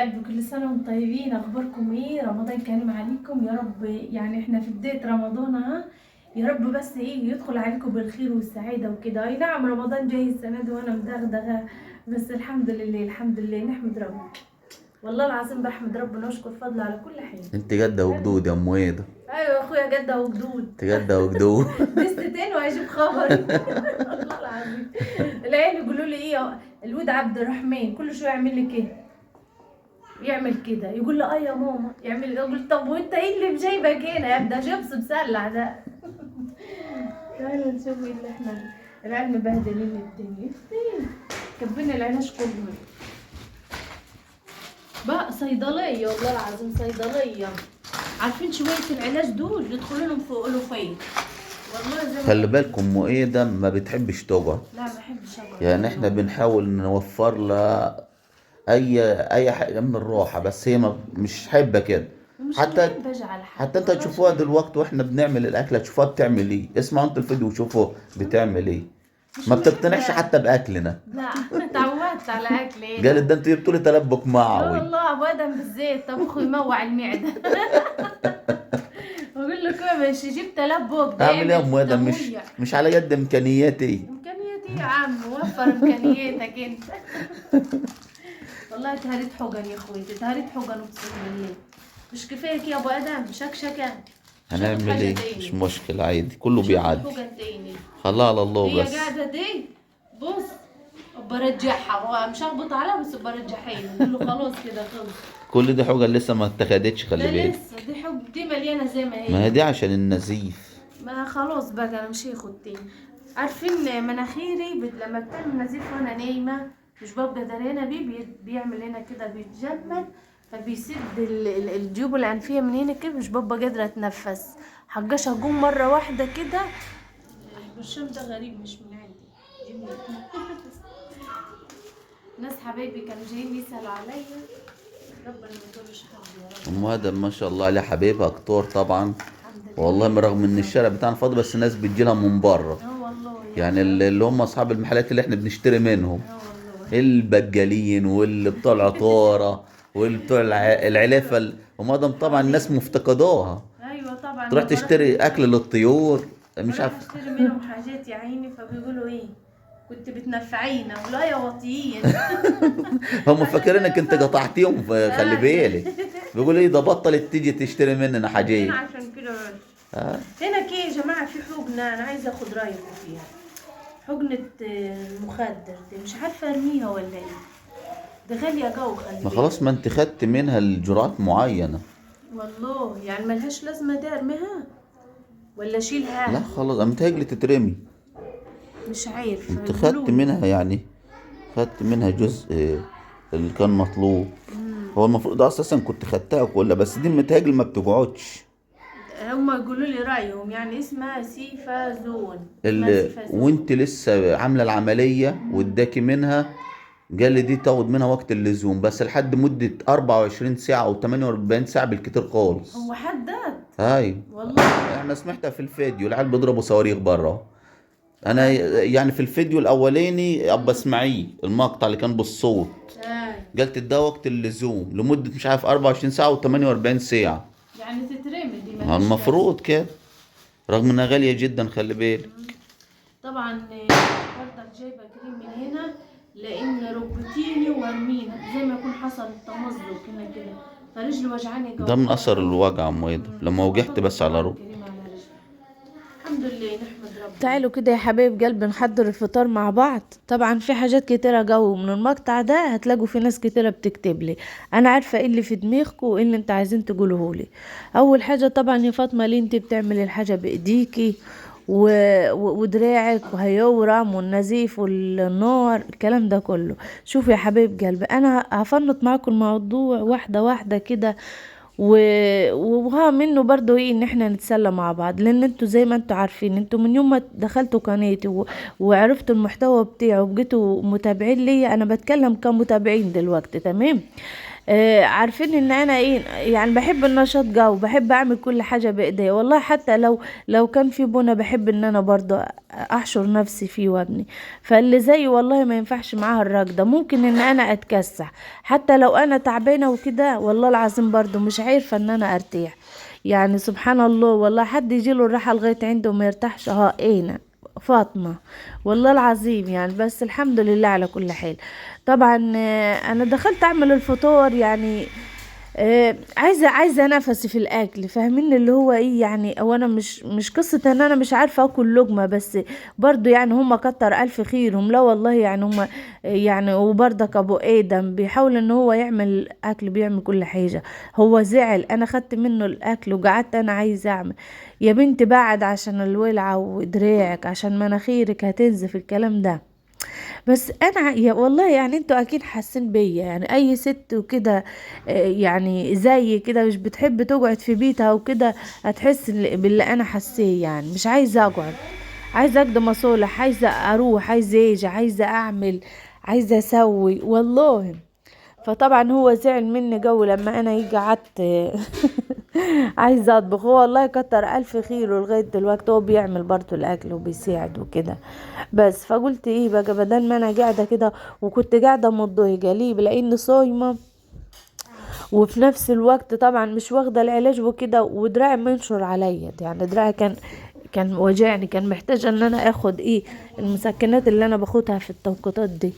قلبي، كل سنة وانتم طيبين. اخباركم ايه؟ رمضان كريم عليكم يا رب. يعني احنا في بداية رمضان اهو، يا رب بس ايه يدخل عليكم بالخير والسعادة وكده. اي نعم رمضان جاي السنة دي وانا مدغدغه، بس الحمد لله الحمد لله، نحمد ربنا والله العظيم، بحمد ربنا واشكر فضله على كل حاجة. انت جده وجدود يا ام ايه؟ ايوه يا اخويا جده وجدود، انت جده وجدود. دستين وهجيب خبري. والله العظيم العيال يقولوا لي ايه، الود عبد الرحمن كل شوية يعمل لي كده، يعمل كده، يقول لي اه يا ماما، يعمل، اقول طب وانت ايه اللي جايبك هنا يا ده جبس مسلع ده. تعالوا نشوف ايه اللي احنا العيال مبهدلين الدنيا، كبينا العلاج كله بقى صيدلية، والله العظيم صيدلية. عارفين شوية العلاج دول يدخلوا لهم في الوفين والله. زي ما خلي بالكم ام ايه ده ما بتحبش تقعد. لا ما بحبش اقعد، يعني احنا بنحاول نوفر لها اي حاجة من الراحة، بس هي ما مش حابة كده. حتى انت تشوفوها دلوقتي واحنا بنعمل الاكلة، تشوفوها بتعمل ايه. اسمعوا انتوا الفيديو وشوفوا بتعمل ايه. ما بتقتنعش حتى باكلنا. لا اتعودت على اكل ايه. قالت ده انتوا جبتوا لي تلبك معوي. والله ابو ادم بالزيت طبخه يموع المعدة. بقول لكم مش جبت تلبك. اعمل ايه يا ام ادم؟ مش على قد امكانياتي. امكانياتي يا عم، وفر امكانياتك انت. والله اتهريت حجن يا اخواتي، اتهريت حجن اقسم بالله. مش كفاية يا ابو ادم شكشكه؟ هنعمل ايه؟ مش مشكلة عادي، كله بيعدي. خلاها على الله. بس هي قاعدة دي بص برجعها، مش هخبط عليها بس برجعها، بقول له خلاص كده خلص. كل دي حجه لسه ما اتخدتش، خلي بالك. لسه دي حجه دي مليانة زي ما هي. ما هي دي عشان النزيف. ما خلاص بقى انا مش هاخد تاني. عارفين مناخيري لما بتعمل نزيف وانا نايمة مش ببقى دريانه بيه، بيعمل هنا كده بيتجمد، فبيسد الجيوب الانفيه من هنا كده، مش ببقى قادرة اتنفس. حجاش هجوم مرة واحدة كده. البرشام ده غريب مش من عندي، جميل. ناس حبايبي كانوا جايين يسالوا عليا، ربنا ما يضرش حد يا رب. ام ادم ما شاء الله عليها حبايبها كتار طبعا والله، رغم ان الشارع بتاعنا فاضي بس الناس بتجيلها من بره. والله يعني اللي هم اصحاب المحلات اللي احنا بنشتري منهم، البجالين واللي بتوع العطاره واللي بتوع العلافه. ام ادم طبعا الناس مفتقداها. ايوه طبعا، تروح تشتري اكل للطيور، مش عارف اشتري منهم حاجات يا عيني، فبيقولوا ايه كنت بتنفعينا ولا يا وطيين. هم فاكرينك انت قطعتيهم، خلي بالك. بيقولوا ايه ده بطلت تيجي تشتري مننا حاجات. عشان كده هنا كي يا جماعة في حقنه انا عايزه اخد رايكم فيها، حقنه المخدر دي مش عارفه ارميها ولا ايه، ده غالية جو. خلي بالك. ما خلاص، ما انت خدت منها الجرعات معينة. والله يعني ملهاش لازمه دي، ارميها ولا اشيلها؟ لا خلاص، متهيألي تترمي. مش عارف. انت خدت منها، يعني خدت منها جزء اللي كان مطلوب. هو المفروض اساسا كنت خدتها كلها، بس دي متهيألي ما بتقعدش. هما يقولوا لي رايهم، يعني اسمها سيفازون. وانت لسه عامله العملية واداكي منها، قال لي دي تاخد منها وقت اللزوم، بس لحد مده 24 ساعة او 48 ساعة بالكتير خالص. هو حدد؟ ايوه والله احنا سمعتها في الفيديو، العيال بيضربوا صواريخ بره. انا يعني في الفيديو الاولاني ابا اسمعيه المقطع اللي كان بالصوت، قالت ده وقت اللزوم لمدة مش عارف 24 ساعة و48 ساعة. يعني تترمي دي المفروض كده، رغم انها غالية جدا خلي بالك. طبعا برضك جايبه كريم من هنا لان ركبتيني وارمينا زي ما يكون حصل تمزق هنا كده، فرجلي وجعاني. ده من اثر الوجع ام لما وجعت بس على ركبتي. الحمد لله نحمد ربنا. تعالوا كده يا حبايب قلبي نحضر الفطار مع بعض. طبعا في حاجات كتيرة جو من المقطع ده، هتلاقوا في ناس كتيرة بتكتب لي، انا عارفه ايه اللي في دماغكم وايه اللي انت عايزين تقولوه لي. اول حاجة طبعا يا فاطمة، ليه انت بتعملي الحاجة بايديكي ودراعك وهيورم والنزيف والنار الكلام ده كله؟ شوفوا يا حبايب قلبي، انا هفنط معاكم الموضوع واحدة واحدة كده، وها منه برضو ايه ان احنا نتسلى مع بعض، لان انتوا زي ما انتوا عارفين، انتوا من يوم ما دخلتوا قناتي وعرفتوا المحتوى بتاعي وبقيتوا متابعين ليا، انا بتكلم كمتابعين دلوقتي، تمام؟ عارفين ان انا ايه يعني، بحب النشاط جو، بحب اعمل كل حاجة بايديا والله. حتى لو كان في بنا بحب ان انا برضو احشر نفسي فيه وابني. فاللي زي والله ما ينفعش معاها الركضه، ممكن ان انا اتكسح حتى لو انا تعبانة وكده، والله العظيم برضو مش عارفه ان انا ارتاح يعني. سبحان الله والله، حد يجيله الراحة لغاية عنده ما يرتاحش. انا فاطمة والله العظيم يعني، بس الحمد لله على كل حال. طبعا انا دخلت اعمل الفطار يعني، عايزه نفسي في الاكل، فاهمين اللي هو ايه يعني. او انا مش قصة ان انا مش عارفه اكل لقمة، بس برضو يعني هم كتر الف خيرهم، لا والله يعني هم يعني. وبرضك ابو ادم بيحاول ان هو يعمل اكل، بيعمل كل حاجة. هو زعل انا خدت منه الاكل وقعدت انا عايزه اعمل. يا بنت بعد عشان الولعه ودراعك، عشان مناخيرك هتنزف الكلام ده. بس انا يا والله يعني انتوا اكيد حاسين بيا يعني، اي ست وكده يعني زي كده مش بتحب تقعد في بيتها وكده، هتحس باللي انا حاسيه يعني. مش عايزه اقعد، عايزه اقضي مصالح، عايزه اروح، عايزه اجي، عايزه اعمل، عايزه اسوي والله. فطبعا هو زعل مني جو لما انا يجي قعدت عايزه اطبخ. هو والله كتر الف خيره لغاية دلوقتي هو بيعمل برضو الاكل وبيساعد وكده. بس فقلت ايه بقى، بدل ما انا قاعدة كده، وكنت قاعدة متضايقة ليه؟ لان صايمه وفي نفس الوقت طبعا مش واخده العلاج وكده، ودراعي منشر عليا يعني، دراعي كان وجعني، كان محتاجه ان انا اخد ايه المسكنات اللي انا باخدها في التوقيتات دي.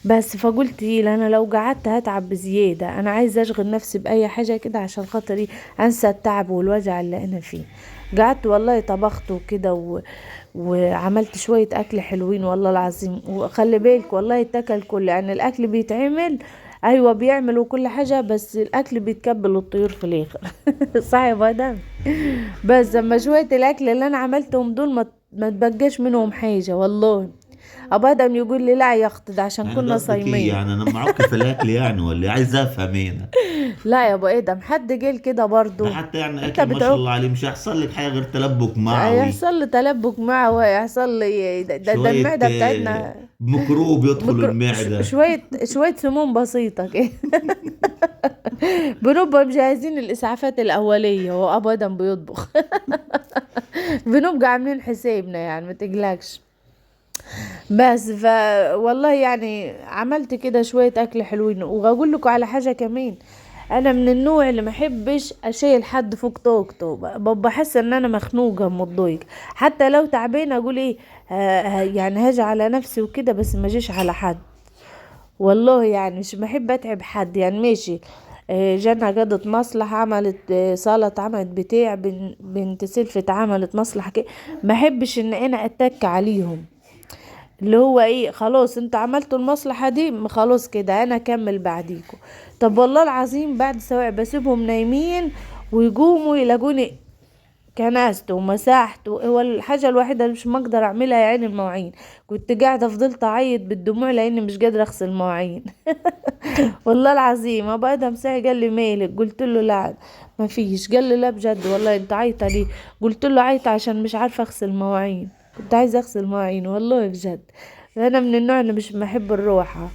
بس فقلت ايه، لا انا لو قعدت هتعب بزيادة، انا عايزه اشغل نفسي باي حاجة كده عشان خاطر ايه انسى التعب والوجع اللي انا فيه. قعدت والله طبخت وكده وعملت شوية اكل حلوين والله العظيم. وخلي بالك والله اتاكل كله يعني، الاكل بيتعمل ايوه بيعمل وكل حاجة، بس الاكل بيتكبل للطيور في الاخر. صح يا بادم؟ بس اما شوية الاكل اللي انا عملتهم دول ما تبقاش منهم حاجة والله. ابو ادم يقول لي لا يا اختي ده عشان يعني كنا قصدك ايه صايمين. يعني انا معك في الاكل يعني ولا عايز افهم هنا؟ لا يا ابو ادم حد جيل كده برضو ده حتى يعني انت اكل ما شاء بتعك الله عليه، مش هيحصل لك حاجة غير تلبك معوي، هيحصل لي تلبك معوي، هيحصل لي ده شوية المعدة بتاعتنا ميكروب يدخل المعدة، شوية سموم بسيطة كده. بنبقى مجهزين الاسعافات الاولية وابو ادم بيطبخ. بنبقى عاملين حسابنا يعني، ما تقلقش. بس والله يعني عملت كده شوية اكل حلوين. واقول لكم على حاجة كمان، انا من النوع اللي ما احبش اشيل حد فوق طاقته، ببقى حاسه ان انا مخنوقه متضايقة، حتى لو تعبانة اقول ايه يعني هاجي على نفسي وكده، بس ما اجيش على حد والله يعني، مش بحب اتعب حد يعني. ماشي، جنى جدت مصلحة، عملت سلطة، عملت بتاع، بنت سلفت عملت مصلحة كده، ما احبش ان انا اتك عليهم، اللي هو ايه خلاص انت عملتوا المصلحة دي خلاص كده انا اكمل بعديكم. طب والله العظيم بعد سواء بسيبهم نايمين ويقوموا يلاقوني كنست ومسحت، هو الحاجة الوحيدة اللي مش مقدر اعملها يا عيني المواعين، كنت قاعدة فضلت اعيط بالدموع لاني مش قادرة اغسل مواعين. والله العظيم ابو ادم ساعي قال لي مالك؟ قلت له لا ما فيش. قال لي لا بجد والله انت عيطة ليه؟ قلت له عيطة عشان مش عارفة اغسل مواعين، كنت عايزة اغسل مواعين والله بجد. انا من النوع اللي مش بحب الروحة،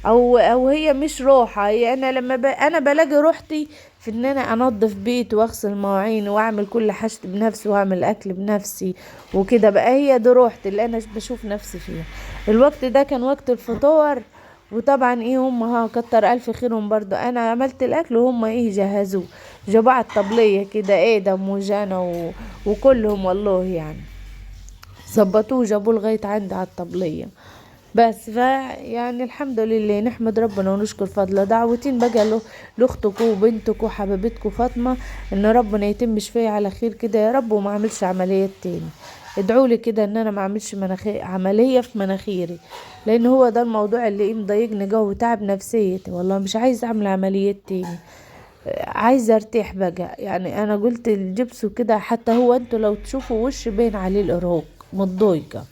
او هي مش روحة، هي انا لما انا بلاقي روحتي في ان انا انظف بيت واغسل مواعين واعمل كل حاجة بنفسي واعمل اكل بنفسي وكده بقى، هي دي روحتي اللي انا بشوف نفسي فيها. الوقت ده كان وقت الفطار، وطبعا ايه هم ها كتر الف خيرهم برضو، انا عملت الاكل وهم ايه جهزوه، جابوه على الطبلية كده، ادم وجانا وكلهم والله يعني ظبطوه جابوه لغاية عندي على الطبلية. بس يعني الحمد لله نحمد ربنا ونشكر فضله. دعوتين بقى لاختكم وبنتكم وحبيبتكم فاطمة ان ربنا يتم شفاها على خير كده يا رب، وما اعملش عمليات تاني. ادعوا لي كده ان انا ما اعملش عملية في مناخيري، لان هو ده الموضوع اللي ايه مضايقني جو وتعب نفسيتي والله. مش عايزه اعمل عمليات تاني، عايزه ارتاح بقى يعني. انا قلت الجبس وكده، حتى هو انتوا لو تشوفوا وش باين عليه الارهاق متضايقة.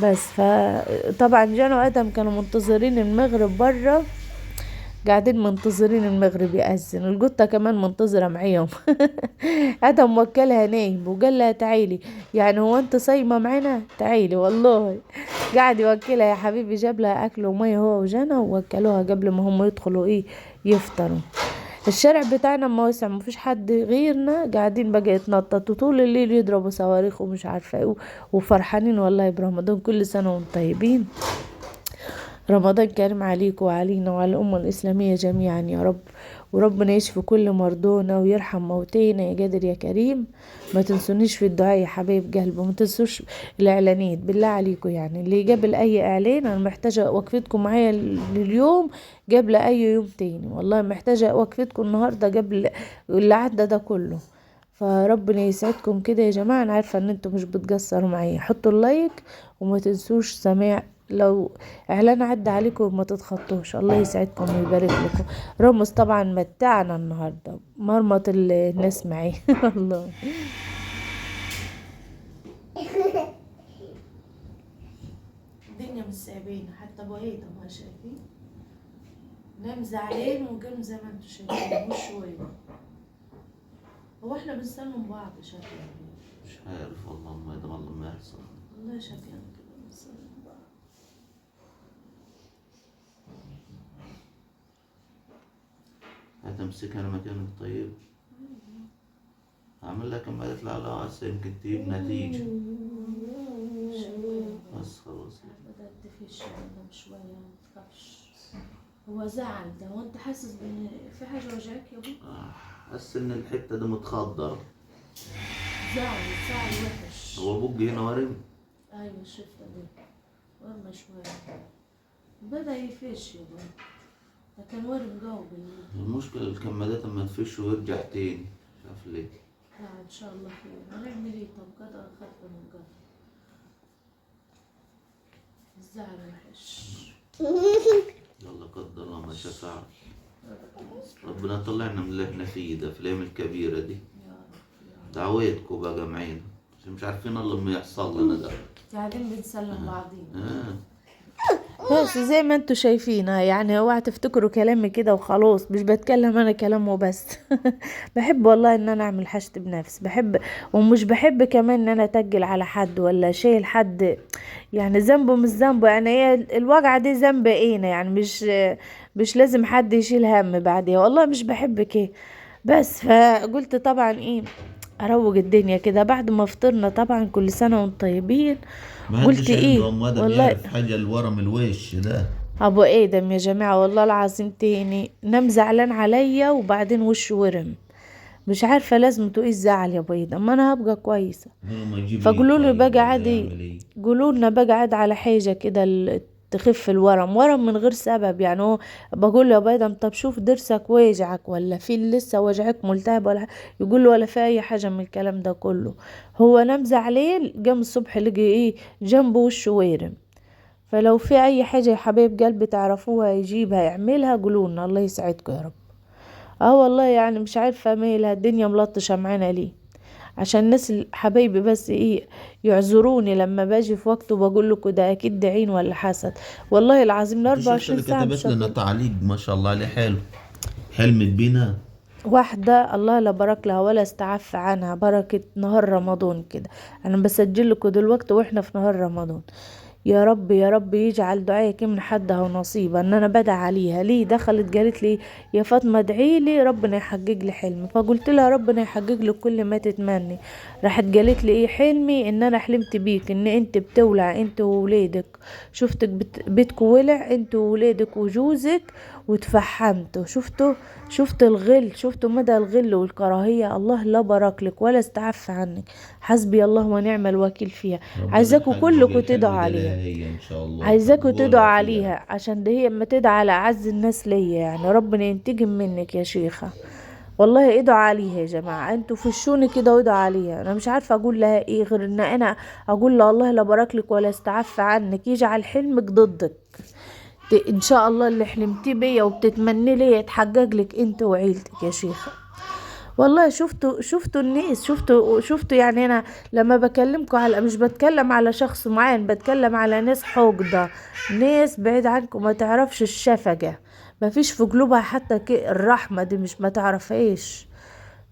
بس فطبعا جانا وادم كانوا منتظرين المغرب بره، قاعدين منتظرين المغرب يأذن، القطة كمان منتظرة معاهم. ادم وكلها نايم وقال لها تعالي، يعني هو انت صايمة معانا؟ تعالي والله. قاعد يوكلها يا حبيبي، جاب لها اكل ومية هو وجنى، ووكلوها قبل ما هم يدخلوا ايه يفطروا. الشارع بتاعنا ما وسع، مفيش حد غيرنا، قاعدين بقى يتنططوا طول الليل، يضربوا صواريخ ومش عارفه ايه، وفرحانين والله برمضان. كل سنة وانتم طيبين، رمضان كريم عليكم وعلينا وعلى الأمة الإسلامية جميعا يا رب، وربنا يشفي كل مرضونا ويرحم موتينا يا قادر يا كريم. ما تنسونيش في الدعاء يا حبايب قلبي، وما تنسوش الإعلانات بالله عليكم، يعني اللي قبل أي إعلان أنا محتاجة وقفتكم معايا لليوم قبل أي يوم تاني، والله محتاجة وقفتكم النهاردة قبل اللي عدى ده كله. فربنا يسعدكم كده يا جماعة، أنا عارفة إن انتوا مش بتقصروا معايا، حطوا اللايك وما تنسوش سماع لو اعلان عدى عليكم ما تتخطوش. الله يسعدكم ويبارك لكم. رامز طبعا متعنا النهارده، مرمط الناس معاه. الله. الدنيا مش سايبينه حتى ابو هيثم، ما شايفين نام زعلان وقام زي ما انتوا شايفين مش شوية. هو احنا بنسلم بعض شكلنا، مش عارف والله ما ده والله ما يحصل، والله شكلنا كده بنسلم بعض. هتمسكها انا مكانك طيب؟ هعمل لك اما تطلع لها عسى يمكن تجيب نتيجة. بس خلاص بدأت تفش شوية، ما تخافش. هو زعل ده، هو انت حاسس بان في حاجة وجعك يا ابو؟ حاسس ان الحتة دي متخدرة. زعل زعل وحش. هو ابوك هنا ورم؟ ايوه شفته دي ورمة شوية، بدأ يفش يا ابو، ده كان ورم جوه بالليل. المشكلة الكمادات اما تفش ويرجع تاني، مش عارف ليه. لا ان شاء الله خير، هنعمل ايه؟ طب قدر خف من قدر. الزعل وحش. يلا قدر الله ما شاء فعل، ربنا طلعنا من اللي احنا فيه ده في الايام الكبيرة دي. دعوتكم بقى معانا عشان مش عارفين الله ما يحصل لنا ده. قاعدين بنسلم بعضينا. بس زي ما انتوا شايفينها، يعني اوعى تفتكروا كلامي كده وخلاص، مش بتكلم انا كلام وبس. بحب والله ان انا اعمل حاجتي بنفسي، بحب، ومش بحب كمان ان انا اتجل على حد ولا شايل حد، يعني ذنبه مش ذنبه، يعني هي الوجعه دي ذنب اينا، يعني مش لازم حد يشيل هم بعديها، والله مش بحب كده. بس فقلت طبعا ايه اروج الدنيا كده بعد ما فطرنا طبعا. كل سنة وانتم طيبين. قلت ايه والله يعرف حاجة الورم الوش ده ابو ادم يا جماعة، والله العظيم تاني نام زعلان عليا وبعدين وشه ورم، مش عارفه لازمته ايه الزعل يا ابو ادم، ما انا هبقى كويسة. فقولوا له بقى عادي، قولوا لنا بقى عاد على حاجة كده تخف الورم، ورم من غير سبب. يعني هو بقول له يا بيضم طب شوف ضرسك واجعك ولا في لسه وجعك ملتهب ولا، يقول له ولا في اي حاجة من الكلام ده كله. هو نام زعلان، قام الصبح لقي ايه جنبه وشه وارم. فلو في اي حاجة يا حبايب قلبي تعرفوها يجيبها يعملها قولولنا، الله يسعدكم يا رب. والله يعني مش عارفه مالها الدنيا ملطشه معانا ليه، عشان الناس حبايبي بس ايه يعذروني لما باجي في وقته وبقول لكم ده اكيد ده عين ولا حسد، والله العظيم ال 24 ساعة. اللي كتبت لنا تعليق ما شاء الله عليه حلو، حلمت بينا واحدة الله لا بارك لها ولا استعف عنها، بركة نهار رمضان كده. انا بسجل لكم دلوقتي واحنا في نهار رمضان، يا رب يا رب يجعل دعائك من حدها ونصيبها. ان انا بدعي عليها ليه، دخلت قالت لي يا فاطمة ادعي لي ربنا يحقق لي حلمي، فقلت لها ربنا يحقق لك كل ما تتمني. راحت قالت لي ايه حلمي؟ ان انا حلمت بيك ان انت بتولع انت وولادك، شفتك بيتك ولع انت وولادك وجوزك وتفحمتوا، شفتوا شفت الغل، شفتوا مدى الغل والكراهية. الله لا بارك لك ولا استعف عنك، حسبي الله ونعم الوكيل فيها. عايزاكم كلكم تدعوا عليها، إن شاء الله عايزاكم تدعوا عليها عشان ده هي اما تدعي على اعز الناس ليا، يعني ربنا ينتقم منك يا شيخه. والله ادعوا عليها يا جماعة، انتوا فشوني كده وادعوا عليها. انا مش عارفه اقول لها ايه غير ان انا اقول لها الله لا بارك لك ولا استعف عنك، يجعل حلمك ضدك ان شاء الله، اللي حلمتيه بيا وبتتمني ليا يتحقق لك انت وعيلتك يا شيخه. والله شفتوا الناس، شفتوا يعني انا لما بكلمكم على مش بتكلم على شخص معين، بتكلم على ناس حقده، ناس بعيد عنكم ما تعرفش الشفقة، ما فيش في قلوبها حتى الرحمة دي، مش ما تعرفهاش.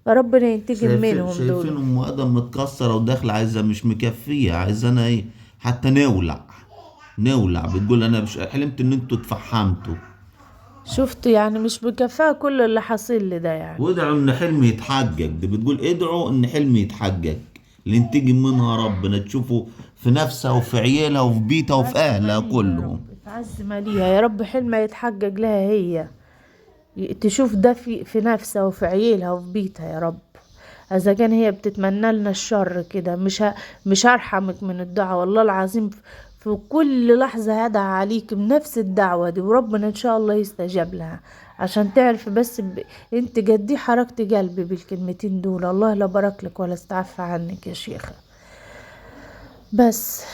فربنا ينتقم منهم دول. شايفين ام ادم متكسره وداخله عايزه مش مكفيه، عايزه انا ايه حتى نولع، نولع. بتقول انا مش حلمت ان انتوا اتفحمتوا. شفت يعني مش بكفاها كل اللي حاصل لي ده يعني. وادعوا ان حلمي يتحقق. دي بتقول ادعوا ان حلمي يتحقق، اللي ينتقم منها ربنا، تشوفه في نفسها وفي عيالها وفي بيتها وفي اهلها كلهم. تعز ماليها يا رب، حلمها يتحقق لها هي، تشوف ده في نفسها وفي عيالها وفي بيتها يا رب. اذا كان هي بتتمنى لنا الشر كده، مش هرحمك من الدعاء والله العظيم. في كل لحظة هدعي عليك بنفس الدعوة دي، وربنا ان شاء الله يستجاب لها، عشان تعرف بس انت جدي حركت قلبي بالكلمتين دول. الله لا بارك لك ولا استعفى عنك يا شيخة. بس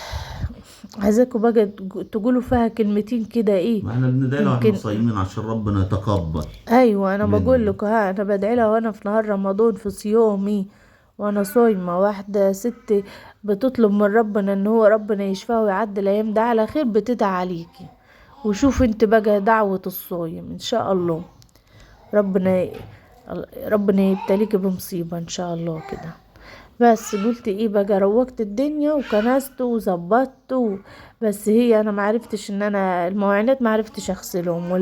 عايزاكم بقى تقولوا فيها كلمتين كده ايه. ما احنا بندعي لها واحنا صايمين عشان ربنا يتقبل. ايوه انا بقول لك، ها انا بدعي لها وانا في نهار رمضان في صيامي وانا صايمه. واحدة ست بتطلب من ربنا ان هو ربنا يشفيها ويعدي الايام ده على خير، بتدعي عليكي. وشوف انت بقى دعوه الصايم ان شاء الله ربنا يبتليكي بمصيبة ان شاء الله كده. بس قلت ايه بقى، روقت الدنيا وكنست وظبطت بس هي انا معرفتش ان انا المواعينات معرفتش اغسلهم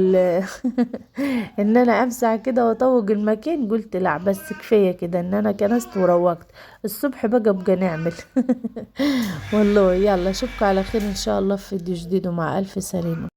ان انا امسح كده واطوج المكان. قلت لا بس كفاية كده ان انا كنست وروقت. الصبح بقى نعمل والله. يلا اشوفكم على خير ان شاء الله في فيديو جديد، ومع الف سلامه.